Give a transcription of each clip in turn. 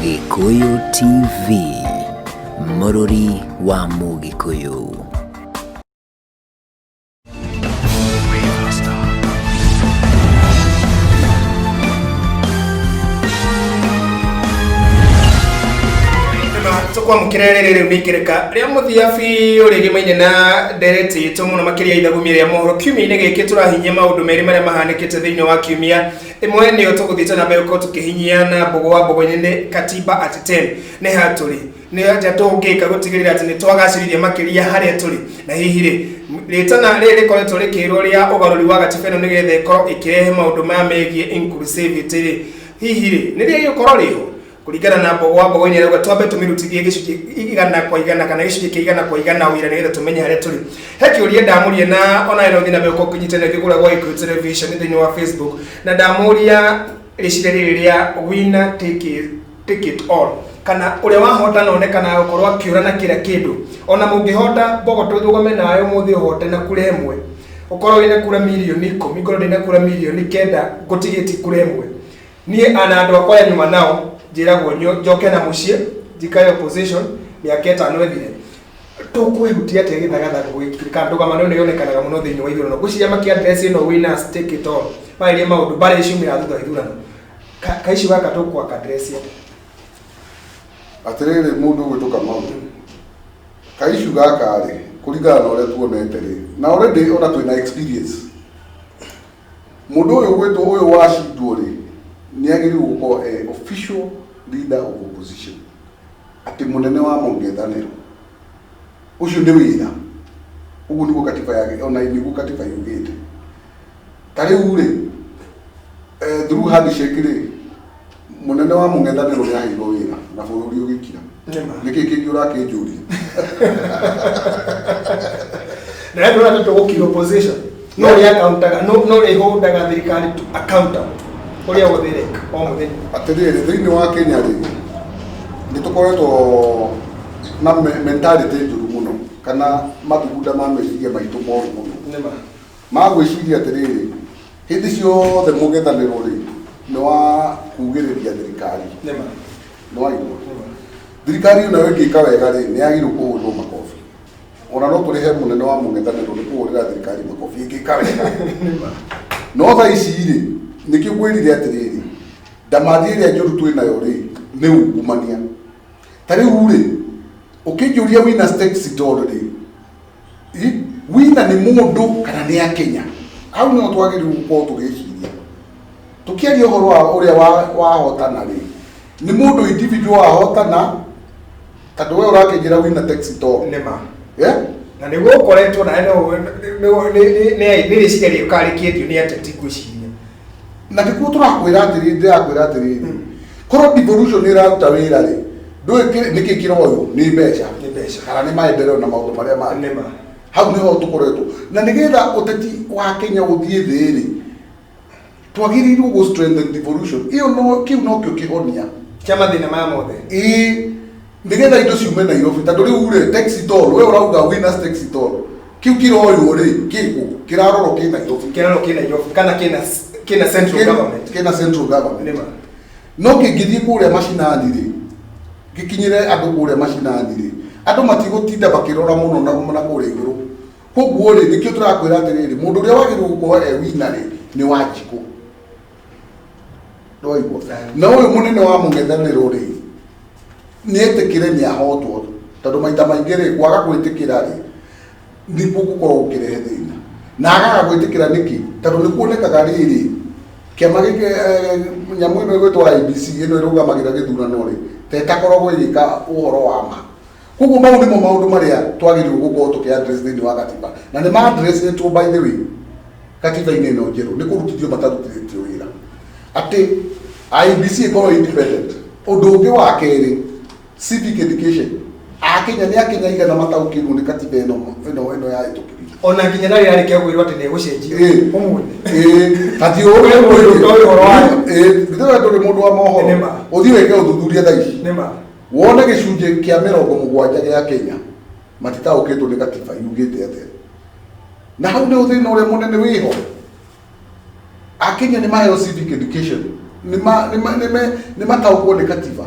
Gĩkũyũ TV, mũrũri wa Mũgĩkũyũ. Tũkwamũkĩra rĩrĩ rĩu nĩ ikereka rĩa mũthia biũ rĩgĩmaine na ndereti itũ mũno makĩria ithagumia rĩa mohoro. Kiumia-inĩ gĩkĩ tũrahinyia maũndũ merĩ marĩa mahanĩkĩte thĩinĩ wa kiumia. Ĩmwe nĩyo tũgũthiĩte na mbere gũkorwo tũkĩhinyia na mbogo wa mbogo-inĩ nĩ Katiba at 10. Nĩ ha tũrĩ, nĩ atĩa tũngĩka gũtigĩrĩra atĩ nĩ twagacĩrithia makĩria harĩa tũrĩ, na hihi rĩ, rĩtana rĩrĩ rĩkoretwo rĩkĩrwo rĩa ũgarũri wa gatiba ĩno nĩgetha ĩkorwo ĩkĩrehe maũndũ maya megiĩ inclusivity rĩ, hihi rĩ, nĩ rĩgũkorwo rĩho? Kũringana na mbogo wa mbogo-inĩ arauga twambe tũmĩrutithie gĩcunjĩ 100% kana gĩcunjĩ kĩa 100% wĩra nĩgetha tũmenye harĩa tũrĩ. He kĩũria ndamũria na onawe no ũthiĩ na mbere gũkorwo ũkĩnyitanĩra kũrĩa gwa Gĩkũyũ Television thĩinĩ wa Facebook, na ndamũria rĩciria rĩrĩ rĩa winner take it all, kana ũrĩa wahotana onekanaga gũkorwo akĩũra na kĩra kĩndũ. Ona mũngĩhota mbogo tũrũgame nawe ũmũthĩ ũhote na kura ĩmwe, ũkorwo wĩna kura mirioni 10, ngorwo ndĩna kura mirioni 9, ngũtigĩtie kura ĩmwe. Niĩ ana andũ akwa arĩa nyuma nao njĩragwo njoke na mũciĩ njikare opposition mĩaka 5 ĩthire. Tũkwehutia atĩa gĩthagathago gĩkĩ kana ndũgamano ĩno yonekanaga mũno thĩinĩ wa ithurano? Ngwĩciria makĩ address ĩno winners take it all, marĩrie maũndũ mbara iciumĩra thutha wa ithurano. Kaicũ gaka tũkwaka address atĩa? Atĩrĩrĩ, mũndũ ũgwĩtwo Kamau, kaicũ gaka rĩ, kũringana na ũrĩa tuonete rĩ, na already ona twĩna experience, mũndũ ũyũ ũgwĩtwo ũyũ wacindwo rĩ, nĩ agĩrĩirwo gũkorwo e official leader of opposition, atĩ mũnene wa mũng'ethanĩro. Ũcio nĩ wĩra. Ũguo nĩguo katiba ya, ona nĩguo katiba yugĩte. Ta rĩu rĩ, through handshake rĩ, mũnene wa mũng'ethanĩro nĩ aheirwo wĩra na bũrũri ũgĩkira. Nĩkĩ kĩngĩ ũrakĩnjũria? Na rĩu ndũrona tũgũkira opposition no ũrĩa accountaga, no ũrĩa ĩholdaga thirikari to accountable ũrĩa wothe ĩreka o mũthenya. Atĩrĩrĩ, thĩinĩ wa Kenya rĩ, nĩ tũkoretwo na mentality njũru mũno, kana mathugunda ma meciria maitũ moru mũno. Nĩma. Ma gwĩciria atĩrĩrĩ, hĩndĩ ciothe mũng'ethanĩro rĩ, nĩ wa kugĩrĩria thirikari. Nĩma. Nĩ waigua? Thirikari ĩyo nayo ĩngĩka wega rĩ, nĩ yagĩrĩirwo kũhũrĩrwo makobi. Ona no tũrĩhe mũnene wa mũng'ethanĩro nĩ kũhũrĩra thirikari makobi ĩngĩka wega. No thaa ici rĩ, nĩkĩo ngwĩrire atĩrĩrĩ, ndamathia ĩrĩa njũru twĩ nayo rĩ, nĩ ungumania. Ta rĩu rĩ, ũkĩnjũria winner takes it all rĩ, winner nĩ mũndũ kana nĩ Akenya? Hau nĩho twagĩrĩirwo gũkorwo tũgĩciria. Tũkĩaria ũhoro wa ũrĩa wahotana rĩ, nĩ mũndũ individual wahotana, tondũ we ũrakĩnjĩra winner takes it all. Nĩma. Yeah? Na nĩguo ũkoretwo na nĩ rĩciria rĩũkaga rĩkĩendio nĩ ateti ngwĩciria. Na nĩkuo tũrakwĩra atĩrĩrĩ, ndĩrakwĩra atĩrĩrĩ, korwo devolution nĩ ĩraruta wĩra rĩ, ndũĩ nĩkĩ kĩroywo? Nĩ mbeca. Nĩ mbeca. Kana nĩ maendeleo na maũndũ marĩa mangĩ. Nĩma. Hau nĩho tũkoretwo. Na nĩgetha ũteti wa Kenya ũthiĩ thĩ rĩ, twagĩrĩirwo gũ strengthen devolution. Ĩyo no, kĩu nokĩo kĩhonia kĩa mathĩna maya mothe. Ĩĩ, nĩgetha indo ciume Nairobi, tondũ rĩu rĩ, takes it all, we ũrauga winners takes it all, kĩu kĩroywo rĩ, kĩkũ kĩrarorwo kĩ Nairobi? Kĩrarorwo kĩ Nairobi kana kĩna central government? Kĩna central government. Nĩma. No kĩngĩthiĩ kũrĩa macinani rĩ, gĩkinyĩre andũ kũrĩa macinani rĩ, andũ matigũtinda makĩrora mũno na kũrĩa igũrũ. Koguo rĩ, nĩkĩo tũrakwĩra atĩrĩrĩ, mũndũ ũrĩa wagĩrĩirwo gũkorwo e winner rĩ, nĩ Wanjikũ. Ndwaigua? Na ũyũ mũnene wa mũng'ethanĩro rĩ, nĩ etĩkĩre nĩ ahotwo, tondũ maita maingĩ rĩ, kwaga gwĩtĩkĩra rĩ, nĩkuo gũkoragwo gũkĩrehe thĩna. Na agaga gwĩtĩkĩra nĩkĩ? Tondũ nĩ kuonekaga rĩrĩ, kĩama gĩkĩ, nyamũ ĩno ĩgwĩtwo IEBC ĩno ĩrũgamagĩrĩra gĩthurano rĩ, ta ĩtakoragwo ĩgĩka ũhoro wa ma. Koguo mau nĩmo maũndũ marĩa twagĩrĩirwo gũkorwo tũkĩ address thĩinĩ wa gatiba. Na nĩ ma addressĩtwo by the way gatiba-inĩ ĩno njerũ, nĩ kũrutithio matarutithĩtio wĩra. Atĩ IEBC ĩkorwo independent. Ũndũ ũngĩ wa kerĩ, civic education. Akenya nĩ Akenya aigana mataũkĩirwo nĩ katiba ĩno ĩno ĩno yahĩtũkirio? Ona nginya na rĩrĩa rĩkegwĩrwo atĩ nĩ ĩgũcenjio ũmũthĩ. Ĩĩ, ta ti ũũ Wĩ mũndũ ũtoĩ ũhoro wayo. Ĩĩ, githĩ we ndũrĩ mũndũ wa mohoro? Nĩ ma. Ũthiĩ wĩke ũthuthuria thaa ici. Nĩ ma. Wone gĩcunjĩ kĩa 70 gĩa Kenya matitaũkĩtwo nĩ gatiba yugĩte atĩa. Na hau nĩho thĩna ũrĩa mũnene wĩho. Akenya nĩ maheo civic education, nĩ mataũkwo nĩ katiba.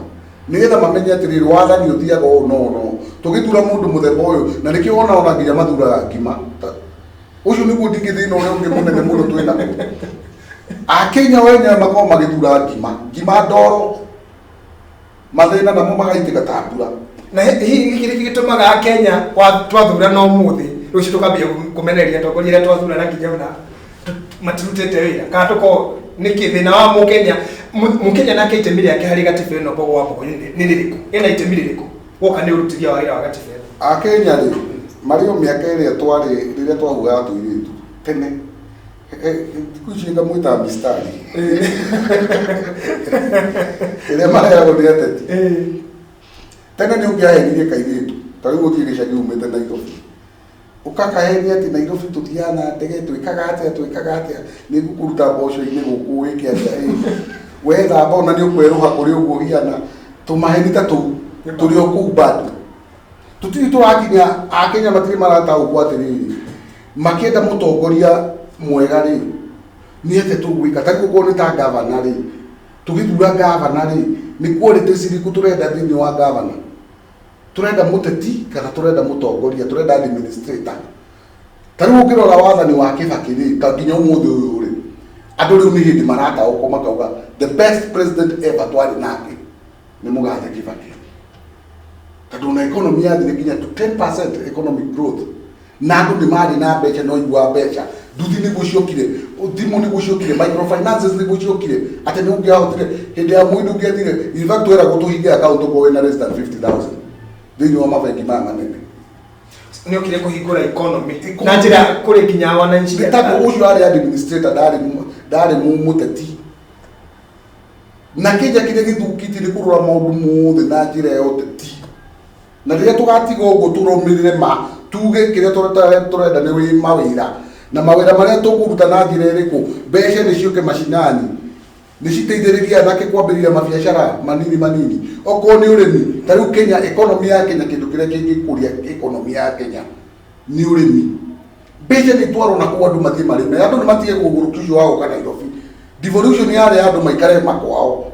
Nĩgetha mamenye atĩrĩrĩ, wathani ũthiaga ũũ no no tũgĩthura mũndũ mũthemba ũyũ, na nĩkĩo wona ona nginya mathuraga ngima. Ũcio nĩguo ndingĩ thĩna ũrĩa ũngĩ mũnene mũno twĩ naguo. Akenya wenyewe makoragwo magĩthura ngima, ngima ndoro, mathĩna namo magaitĩka ta mbura. Na hihi gĩkĩ nĩkĩo gĩtũmaga Akenya twathurana ũmũthĩ, rũciũ tũkambia kũmenereria atongoria arĩa twathurana nginya ona matirutĩte wĩra, kana tũkorwo nĩkĩ thĩna wa Mũkenya? Mũkenya nake itemi rĩake harĩ gatiba ĩno, Mbogo wa Mbogo, nĩ rĩrĩkũ? Ĩna itemi rĩrĩkũ woka nĩ ũrutithia wa wĩra wa gatiba ĩno? Akenya rĩ, marĩ o mĩaka ĩrĩa twarĩ rĩrĩa twahuhaga tũirĩtu tene. Thikũ ici ngamwĩtaga mistari ĩrĩa maheagwo nĩ ateti. Tene nĩ ũngĩahenirie kairĩtu, ta rĩu ũthiĩ gĩcagi umĩte Nairobi, ũkakahenia atĩ Nairobi tũthiaga na ndege, twĩkaga atĩa, twĩkaga atĩa, nĩ ngũkũruta mboco-inĩ gũkũ, wĩke atĩa, wethamba ona nĩ ũkwerũha kũrĩ ũguo ũhiana. Tũmaheni ta tũu tũrĩ o kũu bado tũtirĩ tũrakinya. Akenya matirĩ marataũkwo atĩrĩrĩ, makĩenda mũtongoria mwega rĩ, nĩ atĩa tũgwĩka? Ta rĩu okorwo nĩ ta gavana rĩ, tũgĩthura gavana rĩ, nĩ qualities irĩkũ tũrenda thĩinĩ wa gavana? Tũrenda mũteti kana tũrenda mũtongoria, tũrenda administrator? Ta rĩu ũngĩrora wathani wa Kĩbakĩ rĩ, ta nginya ũmũthĩ ũyũ rĩ, andũ rĩu nĩ hĩndĩ marataũkwo makauga the best president ever twarĩ nake nĩ mũgathe Kĩbakĩ, tondũ ona economy yathire nginya to 10% economic growth, na andũ nĩ marĩ na mbeca na ũigua mbeca. Nduthi nĩguo ciokire, thimũ nĩguo ciokire, microfinances nĩguo ciokire, atĩ nĩ ũngĩahotire hĩndĩ ya Moi ndũngĩathire. In fact, tweragwo tũhinge account ũkorwo wĩna less than 50,000 thĩinĩ wa mabengi maya manene. Nĩ okire kũhingũra economy na njĩra kũrĩ nginya wananchi. Nĩ tondũ ũcio arĩ administrator, ndarĩ mũteti. Na kĩnja kĩrĩa gĩthũkĩtie nĩ kũrora maũndũ mothe na njĩra ya ũteti. Na rĩrĩa tũgatiga ũguo, tũrũmĩrĩre ma tuge kĩrĩa tũrenda nĩ wĩ mawĩra, na mawĩra marĩa tũkũruta na njĩra ĩrĩkũ, mbeca nĩ ciũke macinani, nĩ citeithĩrĩrie anake kwambĩrĩria mabiacara manini manini, okorwo nĩ ũrĩmi. Ta rĩu Kenya, economy ya Kenya, kĩndũ kĩrĩa kĩngĩkũria economy ya Kenya nĩ ũrĩmi. Mbeca nĩ itwarwo na kũu, andũ mathiĩ marĩme, andũ nĩ matige gũgũrũki ũcio wa gũka Nairobi. Devolution yarĩ ya andũ maikare makwao,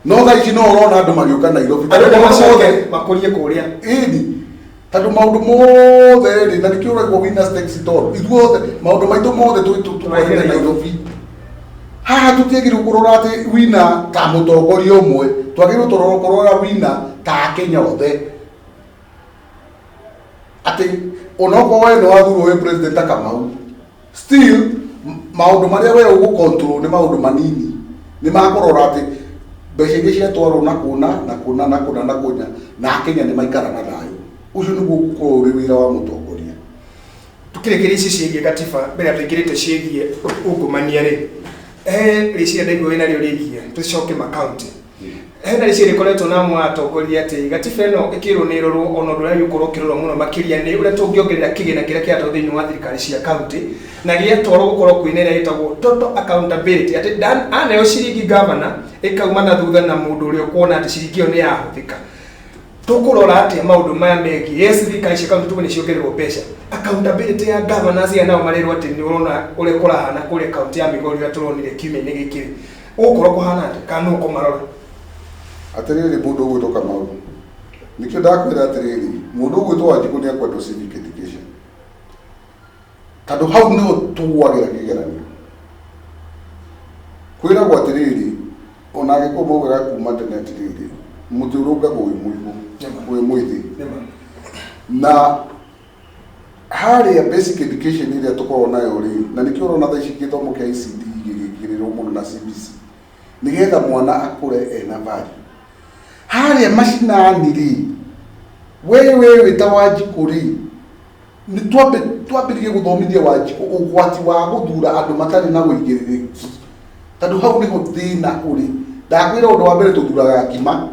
no thaa ici no ũrona andũ magĩũka Nairobi. Andũ Tondũ maũndũ macoke mothe makũrie kũrĩa. Ĩni, tondũ maũndũ mothe rĩ, na nĩkĩo ũraigua winner takes it all. Ithuothe maũndũ maitũ mothe tũtwarĩte Nairobi. Haha tũtiagĩrĩirwo kũrora atĩ winner ta mũtongoria ũmwe, twagĩrĩirwo tũrora kũrora winner ta Akenya othe, atĩ onokorwo we nĩ wathurwo wĩ president ta Kamau, still maũndũ marĩa we ũgũ control nĩ maũndũ manini, nĩ makũrora atĩ mbeca iria ciatwarwo na kũna na kũna na kũna na kũna, na Akenya nĩ maikara na thayũ. Ũcio nĩguo ũgũkorwo ũrĩ wĩra wa mũtongoria. Tukĩrĩkĩria ici ciĩgiĩ gatiba, mbere ya tũingĩrĩte ciĩgiĩ ungumania rĩ, he rĩciria ndaigua wĩnarĩo rĩgiĩ tũcoke makaunti. Hena rĩciria rĩkoretwo na amwe a atongoria atĩ gatiba ĩno ĩkĩrwo nĩ ĩrorwo, ona ũndũ ũrĩa ũkorwo ũkĩrorwo mũno makĩria nĩ ũrĩa tũngĩongerera kĩgĩna kĩrĩa kĩratwarwo thĩinĩ wa thirikari cia kaunti, na gĩatwarwo gũkorwo kwĩna ĩrĩa ĩtagwo total accountability, atĩ aneo ciringi gavana ĩkauma na thutha na mũndũ ũrĩa ũkuona atĩ ciringi ĩyo nĩ yahũthĩka. Tũkũrora atĩa maũndũ maya megiĩ, yes, thirikari cia kaunti tuge nĩ ciongererwo mbeca, accountability ya governors aya nao marerwo atĩ nĩ ũrona ũrĩa kũrahana kũrĩa kaunti ya Migori, ũrĩa tũronire kiumia-inĩ gĩkĩ, ũgũkorwo kũhana atĩa kana nũ ũkũmarora? Atĩrĩrĩ, mũndũ ũgwĩtwo Kamau, nĩkĩo ndakwĩra atĩrĩrĩ, mũndũ ũgwĩtwo Wanjikũ nĩ akwendwo civic education, tondũ hau nĩho tũgwagĩra kĩgeranio. Kwĩragwo atĩrĩrĩ, ona Agĩkũyũ maugaga kuma tene atĩrĩrĩ, mũtĩ ũrũngagwo wĩ mũigũ, wĩ mwĩthĩ. Na harĩa basic education ĩrĩa tũkoragwo nayo rĩ, na nĩkĩo ũrona thaa ici gĩthomo kĩa ECD gĩgĩkĩrĩrwo mũno na CBC, nĩgetha mwana akũre ena value. Harĩa macinani rĩ, we wĩ ta Wanjikũ rĩ, nĩ twambĩrĩrie gũthomithia Wanjikũ ũgwati wa gũthura andũ matarĩ na ũigĩrĩrĩki, tondũ hau nĩho thĩna ũrĩ. Ndakwĩra, ũndũ wa mbere tũthuraga ngima,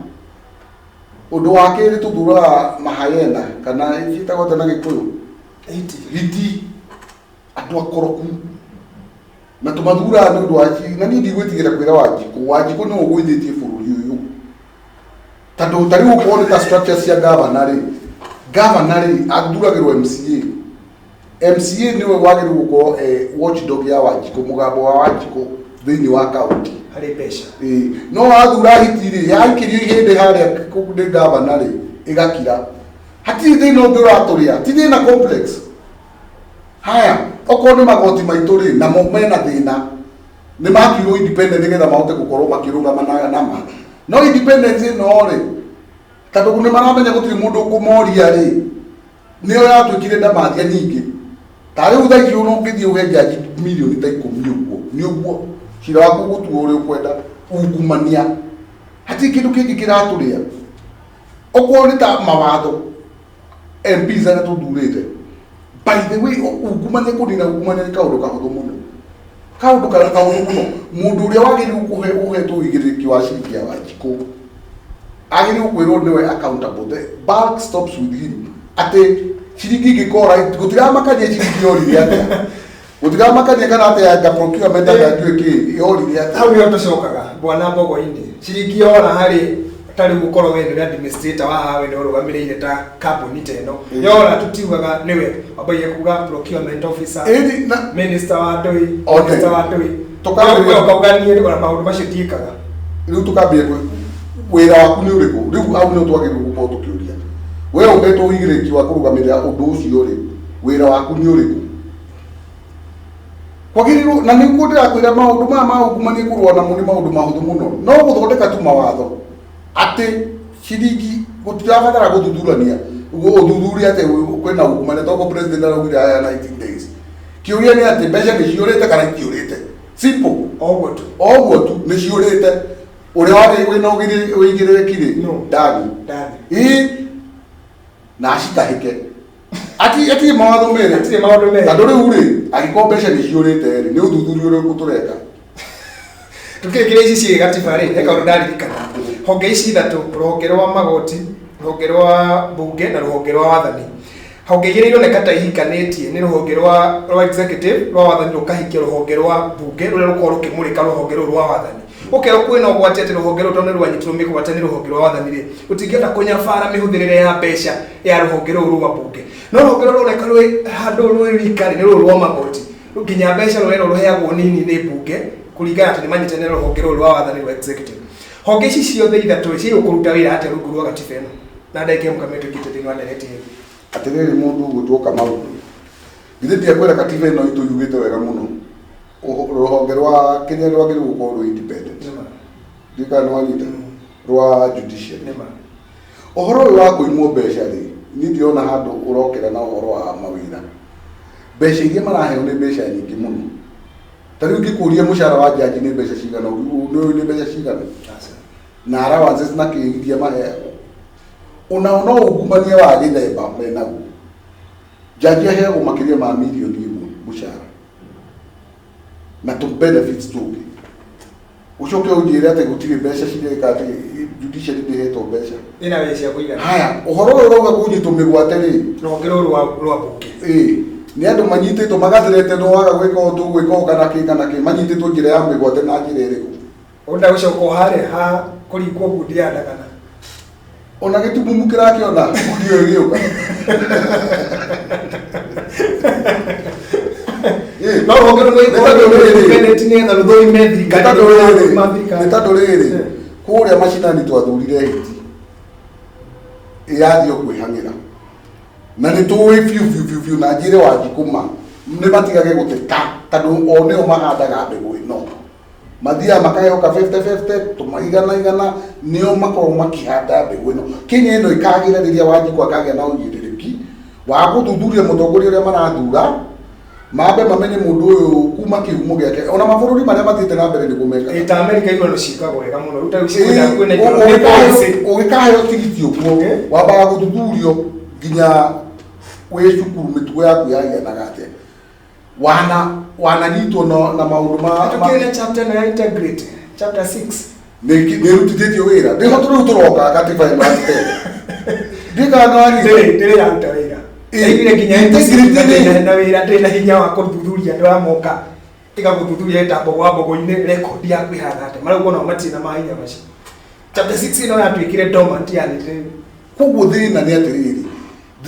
ũndũ wa kerĩ tũthuraga mahayena, kana ciĩtagwo atĩa na Gĩkũyũ? Hiti. Hiti, andũ akoroku, na tũmathuraga nĩ ũndũ wa na niĩ ndigwĩtigĩra kwĩra Wanjikũ, Wanjikũ nĩwe ũgũithĩtie bũrũri ũyũ, tondũ ta rĩu okorwo nĩ ta structure cia gavana rĩ, gavana rĩ athuragĩrwo MCA. MCA nĩwe wagĩrĩirwo gũkorwo watchdog ya Wanjikũ, mũgambo wa Wanjikũ thĩinĩ wa kaunti. Harĩ mbeca. Ĩĩ, no wathura hiti rĩ, yaikĩrio ihĩndĩ harĩa nĩ gavana rĩ, ĩgakira. Hatirĩ thĩna ũngĩ ũratũrĩa, ti thĩna complex. Haya, okorwo nĩ magoti maitũ rĩ, namo mena thĩna. Nĩ matuirwo independent nĩgetha mahote gũkorwo makĩrũgama na nama. No independence ĩno rĩ, tondũ nĩ maramenya gũtirĩ mũndũ ũkũmoria rĩ, nĩyo yatuĩkire ndamathia nyingĩ. Ta rĩu thaa ici ona ũngĩthiĩ ũhe njanji mirioni ta 10 ũguo, nĩ ũguo cira waku ũgũtuo ũrĩa ũkwenda, ungumania. Hatirĩ kĩndũ kĩngĩ kĩratũrĩa. Okorwo nĩ ta mawatho, MPs arĩa tũthurĩte, by the way, ungumania, kũnina ungumania nĩ kaũndũ kahũthũ mũno. Kaũndũ karĩa kahũthũ mũno, mũndũ ũrĩa wagĩrĩirwo kũhe ũhetwo ũigĩrĩrĩki wa ciringi ya Wanjikũ, agĩrĩirwo kwĩrwo nĩwe accountable. The buck stops with him. Atĩ ciringi ingĩkora, gũtiramakania ciringi yorire atĩa. Gũtiramakania kana atĩ anga procurement anga ndiũĩ kĩ, yorire atĩa. Hau nĩho tũcokaga bwana Mbogo-inĩ. Ciringi yora harĩ ta rĩu gũkorwo we nĩwe administrator wa haha, we nĩwe ũrũgamĩrĩire ta kambuni ta ĩno. Yora tũtiugaga nĩwe, wambagia kuga procurement officer, Ĩni, na minister wa ndũi, Okay. minister wa ndũi. Tũkambĩrĩria- We ũkauga niĩ ona maũndũ macio ndiĩkaga. Rĩu tũkambia wĩra waku nĩ ũrĩkũ? Rĩu hau nĩho twagĩrĩirwo gũkorwo tũkĩũria. We ũhetwo ũigĩrĩrĩki wa kũrũgamĩrĩra ũndũ ũcio rĩ, wĩra waku nĩ ũrĩkũ? Kwagĩrĩirwo, na nĩguo ndĩrakwĩra maũndũ maya ma ungumania kũrũa namo nĩ maũndũ mahũthũ mũno. No gũthondeka tu mawatho atĩ ciringi gũtirabatara gũthuthurania. Ũthuthurie atĩ kwĩna ungumania, toguo president araugire haya 19 days. Kĩũria nĩ atĩ mbeca nĩ ciũrĩte kana itiũrĩte. Simple. Oguo tu. Oguo tu nĩ ciũrĩte. Ũrĩa warĩ wĩna ũigĩrĩrĩki rĩ, No. ndani. Ndani. Ĩĩ, na acitahĩke. Atirĩ mawatho merĩ. Hatirĩ maũndũ merĩ. Tondũ rĩu rĩ, angĩkorwo mbeca nĩ ciũrĩte rĩ, nĩ ũthuthuria ũrĩkũ tũreka? Tukĩingĩra ici ciĩ gatiba rĩ, he kaũndũ ndaririkana. Honge ici ithatũ, rũhonge rwa magoti, rũhonge rwa mbunge na rũhonge rwa wathani. Honge igĩrĩ ironeka ta ihikanĩtie nĩ rũhonge rwa executive rwa wathani rũkahikia rũhonge rwa mbunge rũrĩa rũkoragwo rũkĩmũrĩka rũhonge rũu rwa wathani. Ũkerwo kwĩna ũgwati atĩ rũhonge rũu tondũ nĩ rwanyitirwo mĩgwate nĩ rũhonge rwa wathani rĩ, rũtingĩhota kũnyabara mĩhũthĩrĩre ya mbeca ya rũhonge rũu rwa mbunge. No rũhonge rũu rũroneka rwĩ handũ rwĩ rika rĩ, nĩ rũrũ rwa magoti. Nginya mbeca rũrerwo rũheagwo nini nĩ mbunge kũringana atĩ nĩ manyitanĩire rũhonge rũrũ rwa wathani rwa executive. Honge ici ciothe ithatũ rĩ, ciagĩrĩirwo kũruta wĩra atĩa rungu rwa gatiba ĩno? Na ndagĩka ĩmwe kamwe tũingĩte thĩinĩ wa ndereti ĩno. Atĩrĩrĩ mũndũ ũgwĩtwo Kamau, githĩ ndiakwĩra katiba ĩno itũ yugĩte wega mũno. Rũhonge rwa kĩrĩa rwagĩrĩirwo gũkorwo rwĩ independent. Ndiũĩ kana nĩ wanyita? Rwa judiciary. Ũhoro ũyũ wa kũimwo mbeca rĩ, niĩ ndirona handũ ũrokĩra na ũhoro wa mawĩra. Mbeca iria maraheo nĩ mbeca nyingĩ mũno. Ta rĩu ingĩkũria mũcara wa njanji nĩ mbeca cigana, nĩ ũĩ nĩ mbeca cigana? Na allowances na kĩ iria maheagwo. Onao no ungumania wa gĩthemba menaguo. Njanji aheagwo makĩria ma mirioni 1 mũcara. Na tũ benefits tũngĩ. Ũcoke ũnjĩre atĩ gũtirĩ mbeca cireka atĩ judiciary ndĩhetwo mbeca. Ĩna wĩra cia kũigana. Haya, ũhoro ũyũ ũrauga kũnyitwo mĩgwate rĩ. Rũhonge rũrũ rwa mbunge. Ĩĩ, nĩ andũ manyitĩtwo magathirete no waga gwĩka ũndũ gwĩka ũũ kana kĩ kana kĩ, manyitĩtwo njĩra ya mĩgwate na njĩra ĩrĩkũ? Ũrenda gũcoka o harĩa ha kũringwo ngundi ya ndagana. Ona gĩtumumu kĩrakĩona ngundi ĩyo ĩgĩũka. No rũhonge rũu Nĩ tondũ rĩrĩ. independent nĩgetha rũthũrime thirikari. Nĩ tondũ rĩrĩ, Rũthũrima thirikari. nĩ tondũ rĩrĩ, kũrĩa macinani twathurire hiti ĩrathiĩ o kwĩhang'ĩra. Na nĩ tũĩ biũ biũ biũ biũ na njĩre Wanjikũ ma nĩ matigage gũteta tondũ o nĩo mahandaga mbegũ ĩno. Mathiaga makaheoka 50-50, tũma igana igana, nĩo makoragwo makĩhanda mbegũ ĩno. Kenya ĩno ĩkagĩra rĩrĩa Wanjikũ akagĩa na ũigĩrĩrĩki wa gũthuthuria mũtongoria ũrĩa marathura, mambe mamenye mũndũ ũyũ kuma kĩhumo gĩake. Ona mabũrũri marĩa mathiĩte na mbere nĩguo mekaga. Ĩ, ta America ithurano ciĩkagwo wega mũno. Rĩu ta rĩu kwĩna ithurano, nĩ policy. Ũgĩkaheo tigiti ũguo, wambaga gũthuthurio nginya wĩ cukuru mĩtugo yaku yahianaga atĩa. Wananyitwo na maũndũ ma Tũkĩrĩ na chapter ĩno ya integrity, chapter 6. Nĩ ĩrutithĩtio wĩra. Nĩho rĩu tũroka katiba ĩno ya tene. Ndiũĩ kana nĩ wanyita. Ndĩrĩ yaruta wĩra. Ĩ, Yaigire nginya integrity rĩ. na wĩra, ndĩrĩ na hinya wa kũthuthuria andũ aya moka. Ĩgagũthuthuria ĩta mbogo wa mbogo-inĩ, record yaku ĩhana atĩa. Marauga onao matirĩ na mahinya macio. Chapter 6 ĩno yatuĩkire dormant, yani ndĩrĩ. Koguo thĩna nĩ atĩrĩrĩ,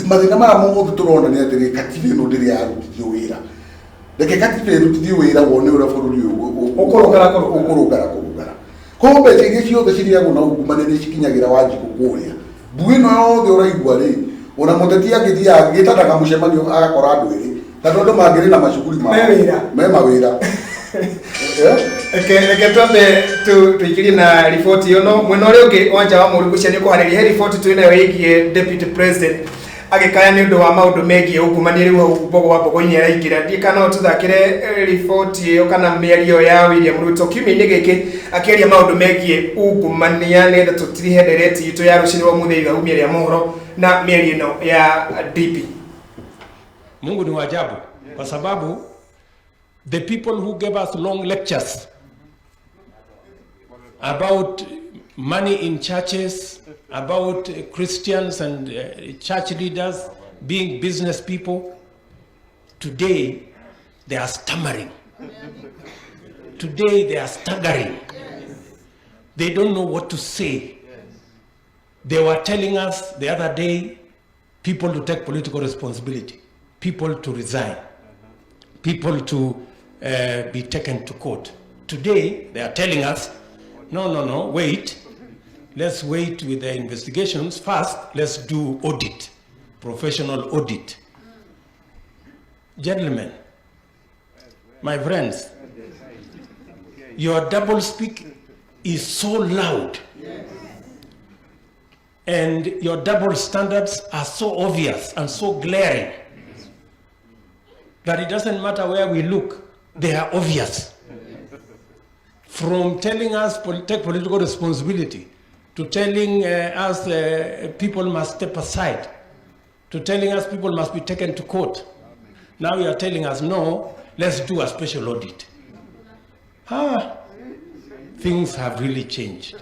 mathĩna maya mothe tũrona nĩ atĩrĩrĩ, katiba ĩno ndĩrĩ yarutithio wĩra. Reke katiba ĩrutithio wĩra wone ũrĩa bũrũri ũyũ Ũkũrũngara kũrũngara. ũkũrũngara kũrũngara. Koguo mbeca iria ciothe cirĩagwo na ungumania nĩ cikinyagĩra Wanjikũ kũrĩa. Mbu ĩno yothe ũraigua rĩ, ona mũteti angĩthiaga agĩtanaga mũcemanio agakora andũ erĩ, tondũ andũ mangĩrĩ na macukuri mao. Me wĩra. Me mawĩra. Eh? Reke twambe tũikĩrie na riboti ĩyo, no mwena ũrĩa ũngĩ wanja wa mũru ngwĩciria nĩ ũkũharĩria he riboti twĩ nayo ĩgiĩ deputy president agĩkaya nĩ ũndũ wa maũndũ megiĩ ungumania. Rĩu hau Mbogo wa Mbogo-inĩ araingĩra, ndiĩ kana no tũthakĩre riboti ĩyo kana mĩario ya William Ruto kiumia-inĩ gĩkĩ akĩaria maũndũ megiĩ ungumania, nĩgetha tũtirihe ndereti itũ ya rũcinĩ rwa ũmũthĩ ithaumia rĩa mohoro na mĩario ĩno ya DP. Mungu ni wa ajabu kwa sababu the people who gave us long lectures about money in churches, about Christians and church leaders being business people, today they are stammering. Today they are staggering. They don't know what to say. They were telling us the other day people to take political responsibility, people to resign, people to be taken to court. Today, they are telling us, no, no, no, wait. Let's wait with the investigations. First, let's do audit, professional audit. Gentlemen, my friends, your double speak is so loud and your double standards are so obvious and so glaring that it doesn't matter where we look, they are obvious. From telling us take political responsibility, to telling us people must step aside, to telling us people must be taken to court. Now you are telling us, no, let's do a special audit. Ah, things have really changed.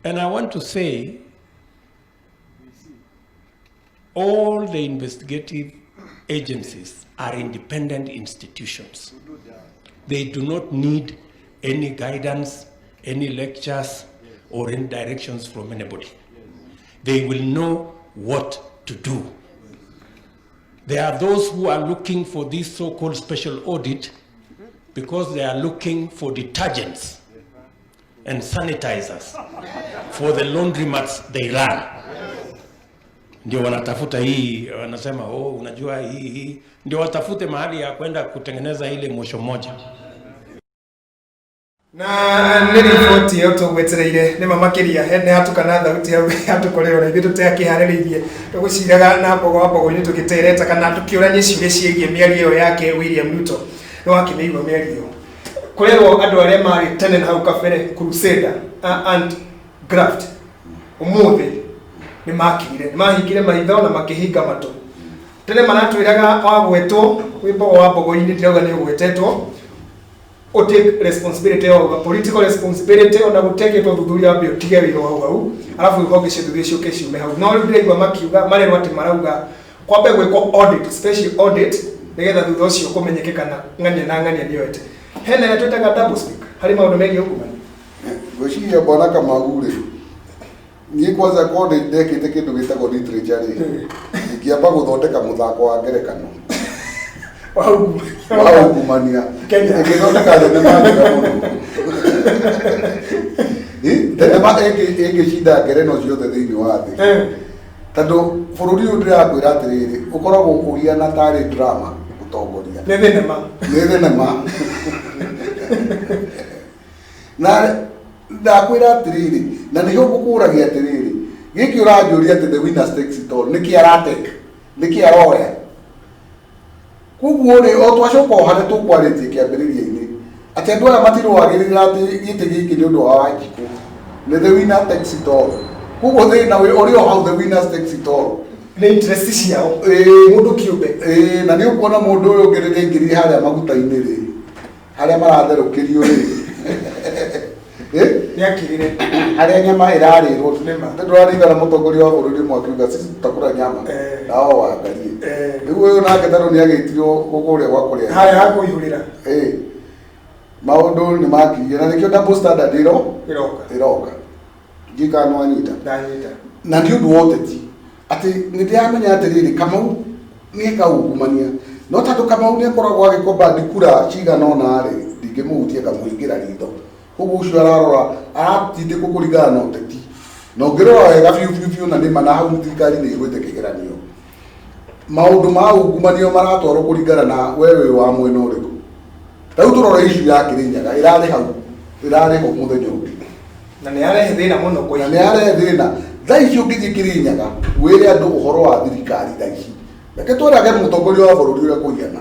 And I want to say, all the investigative agencies are independent institutions. They do not need any guidance, any lectures, or any directions from anybody. They will know what to do. There are those who are looking for this so-called special audit because they are looking for detergents and sanitizers for the laundromats they run. Ndio wanatafuta hii, wanasema, "Oh, unajua hii hii," ndio watafute mahali ya kwenda kutengeneza ile mosho moja. Na nĩ riboti ĩyo tũgwetereire nĩ ma makĩria nĩ hatukana thauti hau hatũkorerwo na ithuĩ tũtakĩharĩrĩirie tũgũciraga na Mbogo wa Mbogo-inĩ tũgĩtereta kana tũkĩũrania ciũria ciĩgiĩ mĩario ĩyo yake William Ruto. Nĩ wakĩmĩigua mĩario ĩyo, kũrerwo andũ arĩa marĩ tene na hau kabere crusader and graft ũmũthĩ nĩ makirire, nĩ mahingire maitho na makĩhinga matũ. Tene maratwĩraga wagwetwo wĩ Mbogo wa Mbogo-inĩ, ndirauga nĩ ũgwetetwo, take responsibility wauga political responsibility, ona guteketwo thuthuria wambe utige wĩra hau hau, arabu ihonge cia thuthuria ciũke ciume hau. No rĩu ndĩraigua makiuga marerwo atĩ marauga kwambe gwĩkwo audit, special audit, nĩgetha thutha ũcio kũmenyeke kana ng'ania na ng'ania nĩoete. Hena ĩrĩa twĩtaga double speak harĩ maũndũ megiĩ ungumania. Ngwĩciria bwana Kamau rĩ, niĩ kwanza korwo nĩ ndekĩte kĩndũ gĩtagwo literature rĩ, ingĩamba gũthondeka mũthako wa ngerekano wa ungumania wa ungumania. Kenya. Ĩngĩthondeka thenema njega mũno. Thenema ĩngĩcinda ngereno ciothe thĩinĩ wa thĩ, tondũ bũrũri ũyũ, ndĩrakwĩra atĩrĩrĩ, ũkoragwo ũhiana tarĩ drama gũtongoria. Nĩ thenema. Nĩ thenema, na ndakwĩra atĩrĩrĩ, na nĩho ngũkũragia atĩrĩrĩ, gĩkĩ ũranjũria atĩ the winner takes it all, nĩkĩ aratake, nĩkĩ aroya? Koguo rĩ, o twacoka o harĩa tũkwarĩtie kĩambĩrĩria-inĩ atĩ andũ aya matirũagĩrĩra atĩ gĩtĩ gĩkĩ nĩ ũndũ wa Wanjikũ, nĩ the winner takes it all. Koguo thĩna ũrĩ o hau, the winner takes it all. Nĩ interest ciao. Mũndũ kĩũmbe. Ĩĩ, na nĩ ũkuona mũndũ ũyũ ũngĩ rĩrĩa aingĩrire harĩa maguta-inĩ rĩ, harĩa maratherũkĩrio rĩ. Nĩ akirire. Harĩa nyama ĩrarĩrwo. Nĩma. Ndũraririkana mũtongoria wa bũrũri ũmwe akiuga, "Sisi tutakula nyama na wao waangalie"? Rĩu ũyũ nake tondũ nĩ agĩtirwo kũrĩa gwa kũrĩa harĩa hakũihũrĩra. Ĩĩ, maũndũ nĩ makirie na nĩkĩo double standard ĩro ĩroka. Ĩroka. Ndiũĩ kana nĩwanyita. Ndanyita. Na nĩ ũndũ wa ũteti atĩ nĩ ndĩramenya atĩrĩrĩ, Kamau nĩ eka ungumania, no tondũ Kamau nĩ akoragwo agĩkomba kura cigana ũna rĩ, Ndingĩmũhutia ngamũhingĩra ritho. Koguo ũcio ararora aratindĩkwo kũringana na ũteti. Na ũngĩrora wega biũ biũ biũ na nĩma na hau thirikari nĩ ĩgwĩte kĩgeranio. Maũndũ ma ungumania maratwarwo kũringana na we wĩ wa mwena ũrĩkũ. Ta rĩu tũrore issue ya Kĩrĩnyaga ĩrarĩ hau, ĩrarĩ ho mũthenya ũngĩ. Na nĩ yarehe thĩna mũno kwa Na nĩ yarehe thĩna. Thaa ici ũngĩthiĩ Kĩrĩnyaga wĩre andũ ũhoro wa thirikari thaa ici, reke twerage mũtongoria wa bũrũri ũrĩa kũhiana.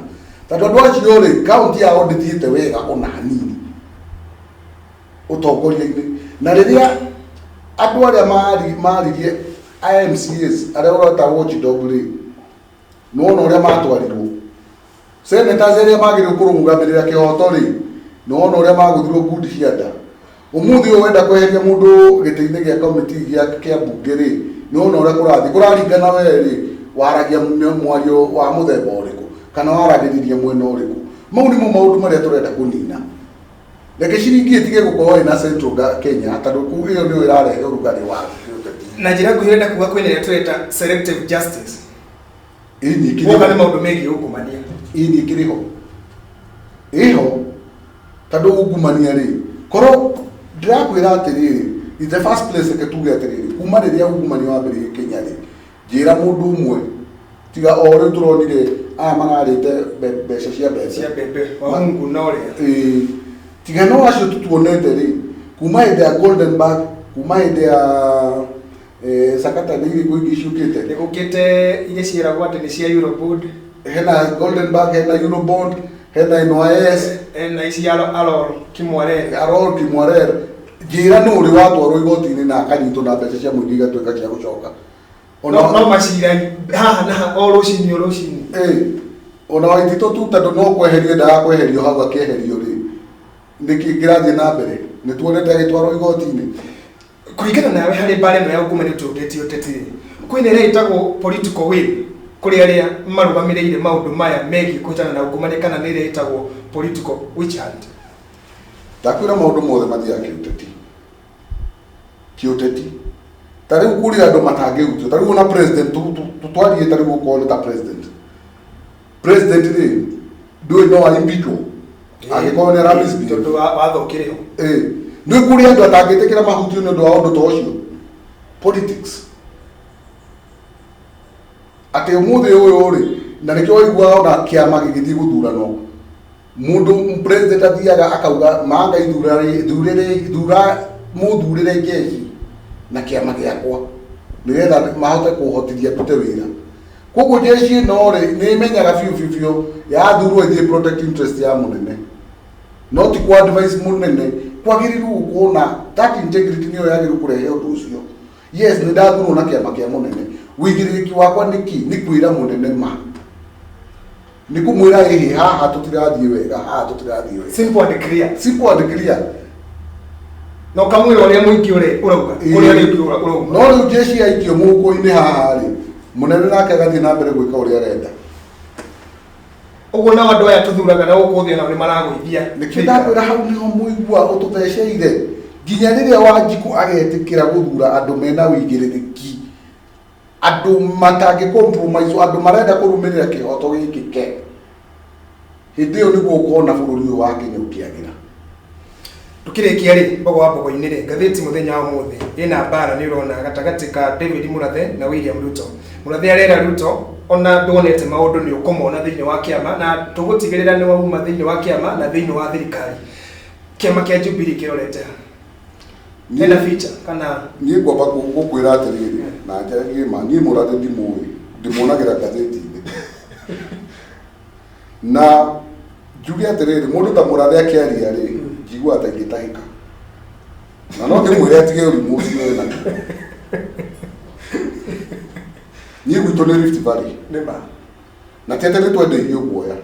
Tondũ andũ acio rĩ, kaunti yao ndĩthiĩte wega ona hanini ũtongoria-inĩ. Na rĩrĩa andũ arĩa maririe MCAs arĩa ũreta watchdog rĩ, nĩwona ũrĩa matwarirwo. Senators arĩa magĩrĩirwo kũrũgamĩrĩra kĩhoto rĩ, nĩwona ũrĩa magũthirwo ngundi cia nda. Ũmũthĩ ũyũ wenda kweheria mũndũ gĩtĩ-inĩ gĩa committee gĩa kĩa mbunge rĩ, nĩwona ũrĩa kũrathiĩ. Kũraringana we rĩ, waragia mwario wa mũthemba ũrĩkũ, kana waragĩrĩria mwena ũrĩkũ. Mau nĩmo maũndũ marĩa tũrenda kũnina. Reke ciringi ĩtige gũkorwo ĩna Central Kenya, tondũ kũu ĩyo nĩyo ĩrarehe ũrugarĩ wa gĩũteti. Na njĩra nguhĩ ũrenda kuga kwĩna ĩrĩa tũreta selective justice. Ĩni ĩkĩrĩ Woka ho. nĩ maũndũ megiĩ ungumania. Ĩni ĩkĩrĩ ho. Ĩho. Tondũ ungumania rĩ, korwo ndĩrakwĩra atĩrĩrĩ, in the first place reke tuge atĩrĩrĩ, kuma rĩrĩa ungumania wambĩrĩirie Kenya rĩ, njĩra mũndũ ũmwe tiga o rĩu tũronire aya mararĩte mbeca cia mbembe. Cia mbembe, Wahungu na ũrĩa. Ĩĩ, tiga no acio tu tuonete rĩ, kuma hĩndĩ ya Golden Bag, kuma hĩndĩ ya sakata nĩ irĩkũ ingĩ ciũkĩte? Nĩ gũkĩte iria ciĩragwo atĩ nĩ cia Eurobond. Hena Golden Bag, hena Eurobond, hena NYS. Hena ici Aror Kimwarer. Aror Kimwarer. Njĩra nũ ũrĩ watwarwo igoti-inĩ na akanyitwo na mbeca cia mũingĩ igatuĩka cia gũcoka. Ona no macira haha na ha o rũcinĩ o rũcinĩ. Ona Waititũ tu tondũ no kweherio endaga kweherio hau akĩeherio rĩ, nĩkĩ kĩrathiĩ na mbere? Nĩ tuonete agĩtwarwo igoti-inĩ. Kũringana nawe harĩ mbara ĩno ya ungumania ũtũngĩtie ũteti rĩ, kwĩna ĩrĩa ĩtagwo political will kũrĩ arĩa marũgamĩrĩire maũndũ maya megiĩ kũhĩtana na ungumania kana nĩ ĩrĩa ĩtagwo political witch hunt? Ndakwĩra maũndũ mothe mathiaga kĩũteti. Kĩũteti. Ta rĩu kũrĩ andũ matangĩhutio. Ta rĩu ona president, tũtwarie ta rĩu okorwo nĩ ta president. President rĩ, ndũĩ no a impeachwo angĩkorwo nĩ ara misbehave. Tondũ watho ũkĩrĩ ho. Nĩ kũrĩ andũ atangĩtĩkĩra mahutio nĩ ũndũ wa ũndũ ta ũcio. Politics. Atĩ ũmũthĩ ũyũ rĩ, na nĩkĩo waiguaga ona kĩama gĩgĩthiĩ gũthurano, mũndũ president athiaga akauga manga ithurĩre, thura mũthurĩre jeshi na kĩama gĩakwa nĩgetha mahote kũhotithia ndute wĩra. Koguo jeshi ĩno rĩ, nĩ ĩmenyaga biũ biũ biũ yathurwo ĩthiĩ protect interest ya mũnene, no ti kwa advice mũnene. Kwagĩrĩirwo gũkorwo na that integrity, nĩyo yagĩrĩirwo kũrehe ũndũ ũcio. Yes, nĩ ndathurwo na kĩama kĩa mũnene, wĩigĩrĩrĩki wakwa nĩ kĩ? Nĩ kwĩra mũnene ma, nĩ kũmwĩra ĩhĩ, haha tũtirathiĩ wega, haha tũtirathiĩ wega. Simple and clear. Simple and clear. Na ũkamwĩra ũrĩa mũingĩ ũrĩa ũrauga, kũrĩa ũrĩa ũrauga. No rĩu jeshi yaikio mũhuko-inĩ haha rĩ, mũnene nake agathiĩ na mbere gwĩka ũrĩa arenda. Ũguo nao andũ aya tũthuraga na gũkũ thĩ nao nĩ maragũithia. Nĩkĩo ndakwĩra hau nĩho mũigua ũtũtheceire nginya rĩrĩa Wanjikũ agetĩkĩra gũthura andũ mena wĩigĩrĩrĩki, andũ matangĩ compromise, andũ marenda kũrũmĩrĩra kĩhoto gĩkĩke. Hĩndĩ ĩyo nĩguo ũkona bũrũri ũyũ wa Kenya ũkĩagĩra. Tukĩrĩkia rĩ, mbogo wa mbogo-inĩ rĩ, ngathĩti mũthenya wa ũmũthĩ ĩna mbara nĩ ũrona gatagatĩ ka David Murathe na William Ruto. Murathe arera Ruto ona nduonete maũndũ nĩ ũkũmona thĩinĩ wa kĩama na tũgũtigĩrĩra nĩ wauma thĩinĩ wa kĩama na thĩinĩ wa thirikari. Kĩama kĩa Jubilee kĩrorete ha? Hena feature kana? Niĩ ngwamba gũkwĩra atĩrĩrĩ na njaragie ma, niĩ Mũrathe ndimũĩ, ndĩmuonagĩra ngathĩti-inĩ. Na njuge atĩrĩrĩ, mũndũ ta Mũrathe akĩaria rĩ, njiguaga ta ingĩtahĩka. Na no ndĩmwĩre atige ũrimũ ũcio ena. Niĩ gwitũ nĩ Rift Valley. Nĩ ma. Na ti atĩ nĩ twendeirio guoya.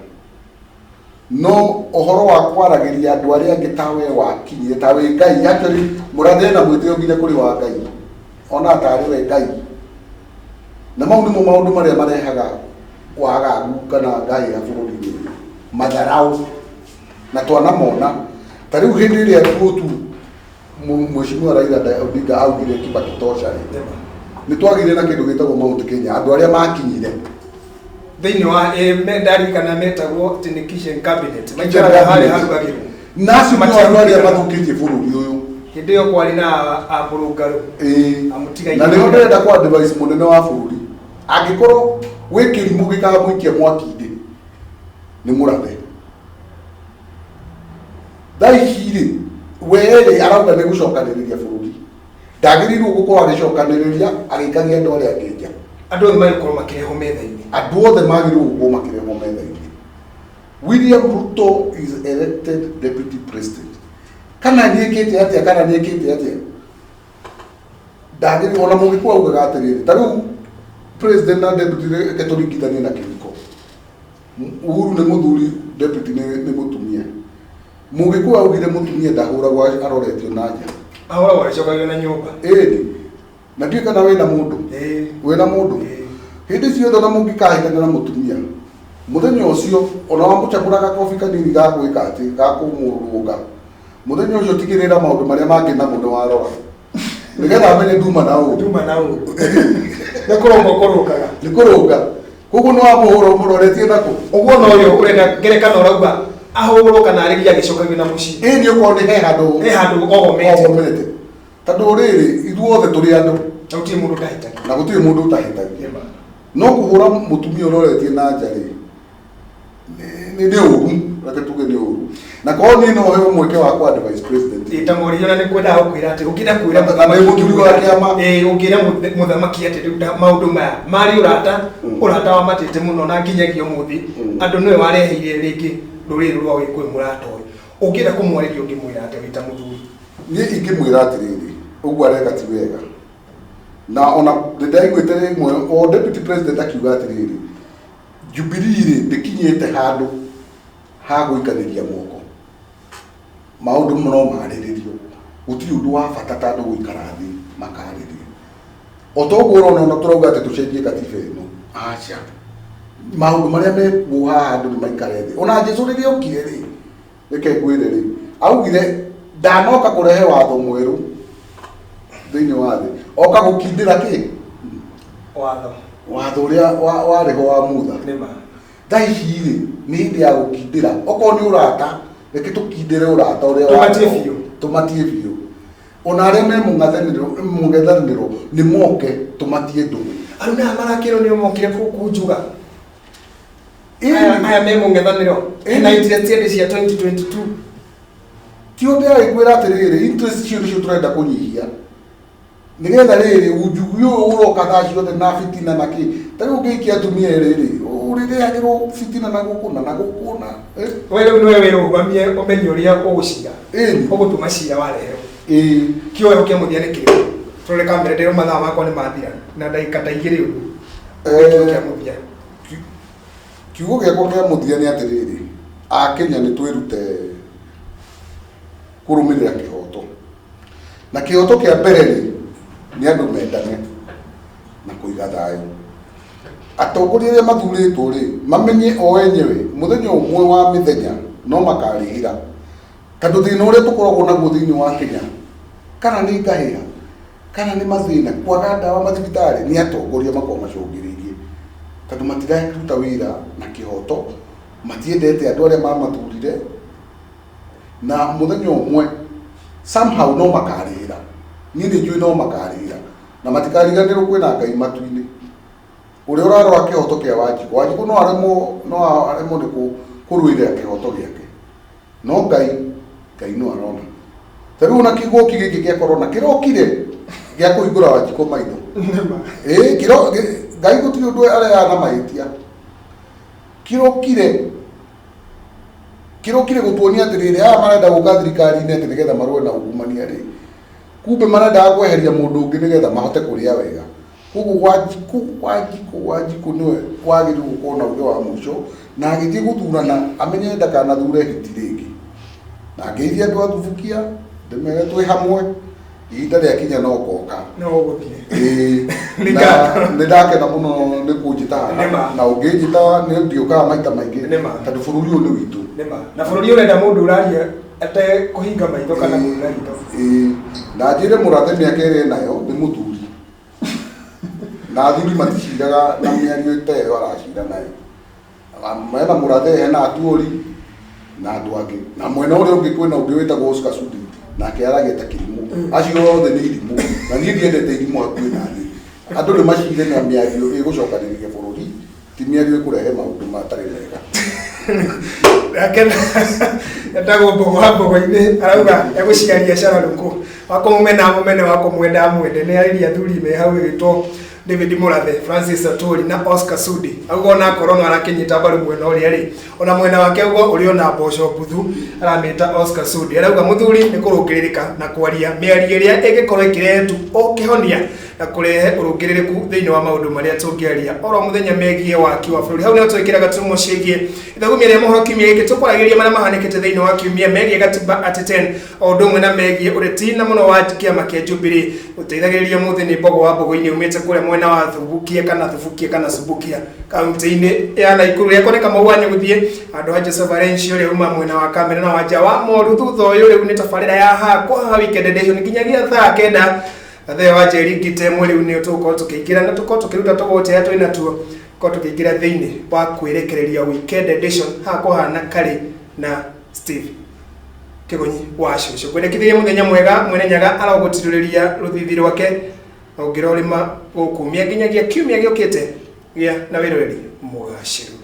No ũhoro wa kwaragĩria andũ arĩa angĩ ta we wakinyire, ta wĩ Ngai, actually Mũrathe ena mwĩtĩo nginya kũrĩ wa Ngai. Ona tarĩ we Ngai. Na mau nĩmo maũndũ marĩa marehaga wagagu kana ngahĩha bũrũri-inĩ ũyũ. Matharaũ. Na twanamona. Ta rĩu hĩndĩ ĩrĩa tuotu Mheshimiwa Raila Odinga augire Kibaki tosha rĩ, nĩ twagĩire na kĩndũ gĩtagwo Mount Kenya, andũ arĩa makinyire thĩinĩ wa ndarikana metagwo atĩ nĩ kitchen cabinet, maikaraga harĩa harugagĩrwo. Na acio nĩo andũ arĩa mathũkĩtie bũrũri ũyũ. Hĩndĩ ĩyo kwarĩ na amũrũngarũ. Ĩĩ. Amũtigaire. Na nĩho ndĩrenda kwa advise mũnene wa bũrũri, angĩkorwo gwĩ kĩrimũ gĩkamũikia mwaki-inĩ nĩ mũrathe. Thaa ici rĩ, we rĩ arauga nĩ gũcokanĩrĩria bũrũri, ndagĩrĩirwo gũkorwo agĩcokanĩrĩria agĩikagia andũ arĩa angĩ nja. Andũ othe magĩkorwo makĩrehwo metha-inĩ. Andũ othe magĩrĩirwo gũkorwo makĩrehwo metha-inĩ. William Ruto is elected deputy president. Kana nĩekĩte atĩa kana nĩekĩte atĩa, ndagĩrĩirwo. Ona mũgĩkũyũ augaga atĩrĩrĩ, ta rĩu president na deputy, reke tũringithanie na kĩhiko. Uhuru nĩ mũthuri, deputy nĩ mũtumia. Mũgĩkũyũ augire mũtumia ndahũragwo aroretio na nja. Ahũragwo agĩcokagio na nyũmba. Ĩni na ndiũĩ kana wĩna mũndũ. Ĩĩ. Wĩna mũndũ. Ĩĩ. Hĩndĩ ciothe ona mũngĩkahĩtania na mũtumia, mũthenya ũcio ona wamũcagũra gakobi kanini ga gwĩka atĩ ga kũmũrũnga, mũthenya ũcio tigĩrĩra maũndũ marĩa mangĩ namo nĩ warora, nĩgetha amenye nduma na ũru. Nduma na ũru. Nĩ kũrũnga ũkũrũngaga. Nĩ kũrũnga. Koguo nĩ wamũhũra ũmũroretie nakũ. Ũguo no ũyũ ũrenda ngerekano ũrauga ahũrwo kana arĩria agĩcokagio na mũciĩ. Ĩĩ, nĩ ũkorwo nĩ he handũ He handũ ogomete. Ogomete, tondũ rĩrĩ, ithuothe tũrĩ andũ. Na gũtirĩ mũndũ ũtahĩtagia. Na gũtirĩ mũndũ ũtahĩtagia. No kũhũra mũtumia ũroretie na nja rĩ, nĩ ũru, reke tuge nĩ ũru. Na korwo niĩ no heo mweke wa kwa vice president. Ĩ, ta mũrigo na nĩ kwendaga gũkwĩra atĩ ũngĩenda kwĩra Na nĩ mũthuri wa kĩama. Ĩ, ũngĩra mũthamaki atĩ rĩu maũndũ maya marĩ ũrata, ũrata wa matĩte mũno na nginyagia ũmũthĩ, andũ nĩwe wareheire rĩngĩ rũrĩrĩ rwa Gĩkũyũ mũrata ũyũ. Ũngĩenda kũmwarĩria ũngĩmwĩra atĩa wĩ ta mũthuri? Niĩ ingĩmwĩra atĩrĩrĩ, ũguo areka ti wega. Na ona nĩndaiguĩte rĩmwe o deputy president akiuga atĩrĩrĩ, Jubilee rĩ ndĩkinyĩte handũ ha gũikanĩria moko, maũndũ no marĩrĩrio, gũtirĩ ũndũ wa bata ta andũ gũikara thĩ makarĩria. O ta ũguo ũrona ona tũrauga atĩ tũcenjie katiba ĩno, aca, maũndũ marĩa mekuo haha andũ nĩ maikare thĩ. Ona Jesũ rĩrĩa okire rĩ, reke ngwĩre rĩ, augire ndanoka kũrehe watho mwerũ thĩinĩ wa thĩ, oka gũkindĩra kĩ? Watho. Watho ũrĩa warĩ ho wa Mutha. Nĩma. Thaa ici rĩ, nĩ hĩndĩ ya gũkindĩra. Okorwo nĩ ũrata, reke tũkindĩre ũrata ũrĩa Tũmatie warĩ ho. biũ. Tũmatie biũ. Ona arĩa me mũng'ethanĩro nĩ moke tũmatie ndũgũ. Aruna aya marakĩrwo nĩo mokire kunjuga. Ĩĩ. Aya me mũng'ethanĩro. Ĩĩ. Na interest ciendĩ cia 2022. Ti ũndũ ndĩragĩkwĩra atĩrĩrĩ, interest icio nĩcio tũrenda kũnyihia, nĩgetha rĩrĩ unjugu ũyũ ũroka thaa ciothe na bitina na kĩ. Ta rĩu ũngĩikia atumia erĩ rĩ, ũrĩrehagĩrwo bitina na gũkũ na na gũkũ na We rĩu nĩwe wĩrũgamie ũmenye ũrĩa ũgũcira. Ĩni. Ũgũtuma cira wareherwo. Ĩĩ. Kĩoyo kĩa mũthia nĩ kĩrĩkũ? Tũrore kamera ndĩrona mathaa makwa nĩ mathira na ndagĩka ta igĩrĩ ũguo. Kĩo kĩa mũthia. Kiugo gĩakwa kĩa mũthia nĩ atĩrĩrĩ, Akenya nĩ twĩrute kũrũmĩrĩra kĩhoto. Na kĩhoto kĩa mbere rĩ, nĩ andũ mendane na kũiga thayũ. Atongoria arĩa mathurĩtwo rĩ, mamenye o enyewe mũthenya ũmwe wa mĩthenya no makarĩhĩra. Tondũ thĩna ũrĩa tũkoragwo naguo thĩinĩ wa Kenya, kana nĩ ngahĩha, kana nĩ mathĩna, kwaga ndawa mathibitarĩ, nĩ atongoria makoragwo macũngĩrĩirie. Tondũ matiraruta wĩra na kĩhoto, matiendete andũ arĩa mamathurire, na mũthenya ũmwe somehow no makarĩhĩra. Niĩ nĩ njũĩ no makarĩhĩra, na matikariganĩrwo kwĩna Ngai matu-inĩ. Ũrĩa ũrarora kĩhoto kĩa Wanjikũ, Wanjikũ no aremwo nĩ kũrũĩrĩra kĩhoto gĩake, no Ngai, Ngai no arona. Ta rĩu ona kĩgũki gĩkĩ kĩa corona kĩrokire gĩa kũhingũra Wanjikũ maitho. Ĩĩ, Ngai gũtirĩ ũndũ arehaga na mahĩtia. Kĩrokire gũtuonia atĩrĩrĩ, aya marenda gũka thirikari-inĩ atĩ nĩgetha marũe na ungumania rĩ, kumbe marendaga kweheria mũndũ ũngĩ nĩgetha mahote kũrĩa wega. Koguo Wanjikũ nĩwe wagĩrĩirwo gũkorwo na uge wa mũico, na agĩthiĩ gũthurana amenye ndakanathure hiti rĩngĩ. Na ngeithie andũ a Thubukia, ndĩmere twĩ hamwe, ihinda rĩakinya no ngoka. No ũgũthiĩ. Ĩĩ. Nĩ Na ngatho. nĩ ndakena mũno nĩ kũnjĩta haha. Nĩ ma. Na ũngĩnjĩta nĩ ndiũkaga maita maingĩ. Nĩ ma. Tondũ bũrũri ũyũ nĩ witũ. Nĩma. Na bũrũri ũrenda mũndũ ũraria atekũhinga maitho kana kũhura ritho. Ĩĩ. Na njĩre mũrathe mĩaka ĩrĩa enayo nĩ mũthuri. Na athuri maticiraga na mĩario ta ĩyo aracira nayo. Hena mũrathe, hena atuori. Na andũ angĩ na mwena ũrĩa ũngĩ kwĩna ũngĩ wĩtagwo Oscar Sudi, nake aragia ta kĩrimũ. Acio othe nĩ irimũ na niĩ ndiendete irimũ hakuhĩ naniĩ. Andũ nĩ macire na mĩario ĩgũcokanĩrĩria bũrũri, ti mĩario ĩkũrehe maũndũ matarĩ mega. Nake etagwo Mbogo wa Mbogo-inĩ, arauga egũciaria cararũkũ wakũmũmena amũmene, wakũmwenda amwende. Nĩ arĩria athuri me hau ĩgĩtwo David Murathe, Francis Atwoli na Oscar Sudi. Auga ona akorwo no arakĩnyita mbaru mwena ũrĩa rĩ, ona mwena wake auga ũrĩ ona mboco mbuthu, aramĩta Oscar Sudi. Arauga mũthuri nĩ kũrũngĩrĩrĩka na kwaria mĩario ĩrĩa ĩngĩkorwo ĩkĩrehe tu o kĩhonia na kũrehe ũrũngĩrĩrĩku thĩinĩ wa maũndũ marĩa tũngĩaria oro mũthenya megiĩ waki wa bũrũri. Hau nĩho twĩkĩraga turumo ciĩgiĩ ithagumia rĩa mohoro kiumia gĩkĩ. Tũkwaragĩria marĩa mahanĩkĩte thĩinĩ wa kiumia megiĩ gatiba at 10, o ũndũ ũmwe na megiĩ ũreti na mũno wa kĩama kĩa Jubilee. Gũteithagĩrĩria mũthĩ nĩ Mbogo wa Mbogo-inĩ, umĩte kũrĩa mwena wa Thubukia kana Thubukia kana Subukia, kaunti-inĩ ya Naikuru. Rĩakwa nĩ Kamau wa Nyũgũthiĩ, handũ ha Joseph Arencio ũrĩa uma mwena wa kamera na wanja wa moru. Thutha ũyũ rĩu nĩ tabarĩra ya hakwa haha Weekend Edition nginyagia thaa 9. Gathee wa Njeri ngite ĩmwe rĩu nĩ tũgũkorwo tũkĩingĩra na tũkorwo tũkĩruta tũgũte arĩa twĩ natuo, tũkorwo tũkĩingĩra thĩinĩ wa kwĩrekereria Weekend Edition haha kũhana Karĩ na Steve Kĩgonyi wa cũcũ. Ngwendekithĩria mũthenya mwega. Mwene Nyaga arogũtirũrĩria rũthithi rwake na ũngĩrorĩma gũkumia nginyagia kiumia gĩũkĩte. Gĩa na wĩroreri mũgacĩru.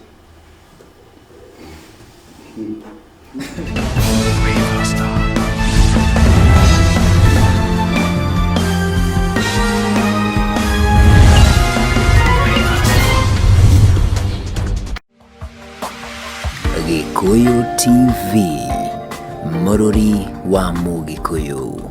Gĩkũyũ TV, mũrũri wa Mũgĩkũyũ.